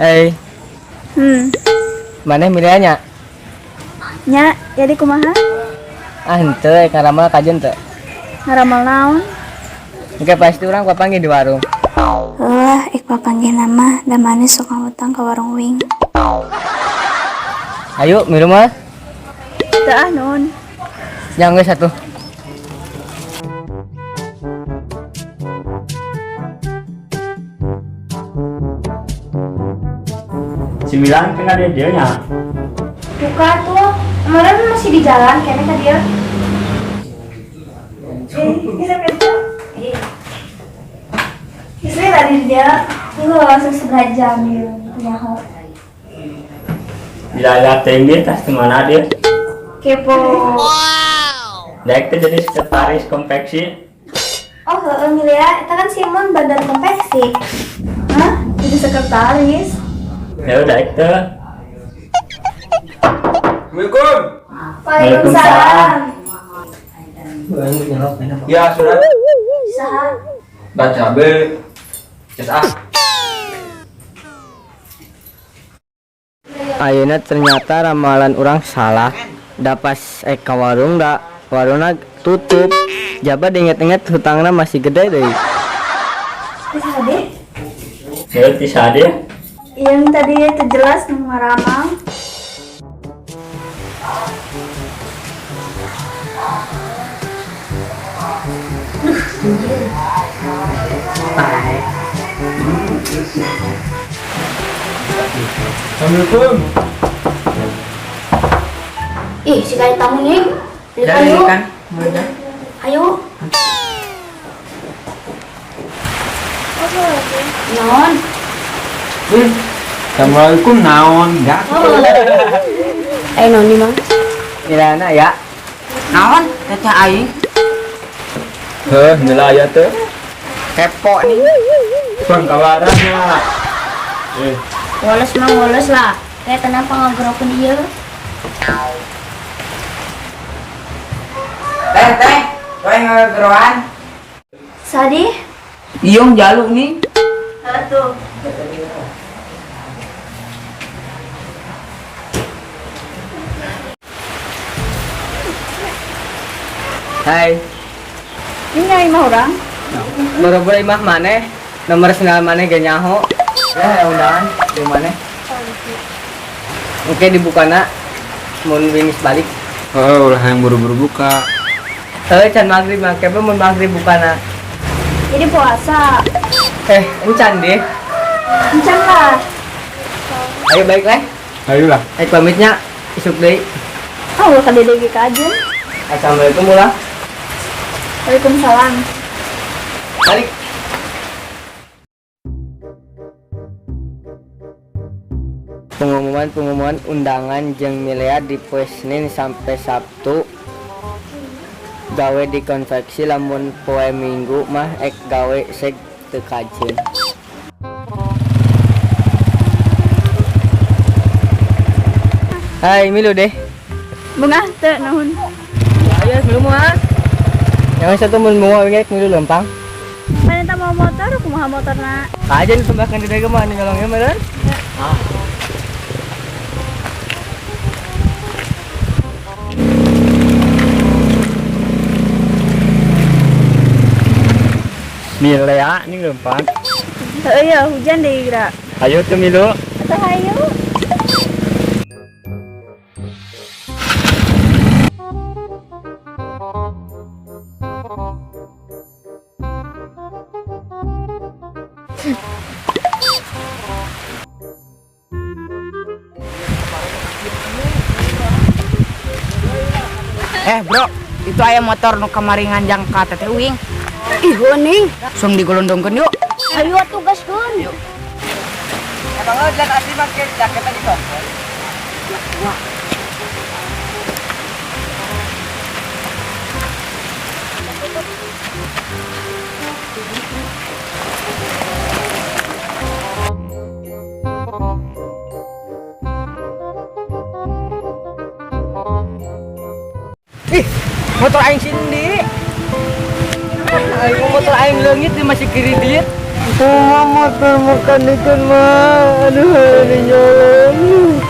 Hey, maneh milihnya? Nya, jadi kumaha? Ah, henteu ngaramal kajen teu. Ngaramal naon? Oke, pasti urang papanggih di warung. Lah, ik papanggih nama da maneh sok ngutang ka warung wing. Ayo, minum mah. Teu ah, nuhun. Nya geus atuh. Sembilan kena dia dia nya. Buka tuh, kemarin masih di jalan kayaknya tadi ya. Bisa kerja? Istri tadi dia. Lu langsung setengah jam ya, nyaho. Bila ada tinggi tas kemana dia? Kepo. Daik tuh jadi sekretaris konveksi. Oh, heeh Milia, itu kan Simon bandar konveksi. Hah? Jadi sekretaris? Ya udah itu. Assalamualaikum. Waalaikumsalam. Ya sudah. Saha? Baca B. SA. Ayeuna ternyata ramalan urang salah. Da pas ka warung da warungna tutup. Jaba diinget-inget hutangna masih gede deui. Saha deh? Ya bisa dia. Yang tadi itu jelas nu ngaramal. Assalamualaikum. Ih, si kayak tamu nih. Ayo. Ayo. Non. Assalamualaikum naon ya. Non di mana? Milana ya. Naon teteh aing? Heh, nilai aya teh. Kepo nih. Bang kawarannya. Woles mah woles lah. Kayak tenang pangagerokeun ieu. Teh teh, kowe ngageroan. Sadi? Iyong jaluk nih. Atuh. Hai. Ini nyari imah urang? Boro-boro imah maneh, nomor sendal maneh ge nyaho. Ya, undangan di maneh. Oke, dibukana mun wingis balik. Oh, ulah yang buru-buru buka. Heuh, can magrib mah kepe mun magrib bukana. Jadi puasa. Encan deh. Encan lah. Ayo balik leh. Ayolah. Pamitnya isuk deui. Ah, ulah ka dede ge kajen. Assalamualaikum ulah. Waalaikumsalam. Balik. Pengumuman-pengumuman undangan jeung Milea di poe Senin sampai Sabtu gawe di konveksi lamun poe Minggu mah ek gawe seg teu kajeun. Hai milu deh. Bungah teu nuhun. Ayo milu mah. Yang satu mun mau wingi milu lempang. Mana tah mau motor kumaha motorna? Kajeun tembakan di dagu mah nyolongnya meureun. Ah. Milea nih lempang. Heuh ya, hujan deui geura. Ayo tuh milu. Atuh hayu. Bro, itu aya motor nu kamari nganjang ka teteh uing. Ih, nih. Langsung digolondongkeun yuk. Ayo atuh gaskeun. Emang lo jalan asli pakai jaket tadi kok? Ih, motor aing sindi. Aing Motor aing leungit dia masih kredit. Kumaha motor mekanikan mah? Aduh, ini nyolong.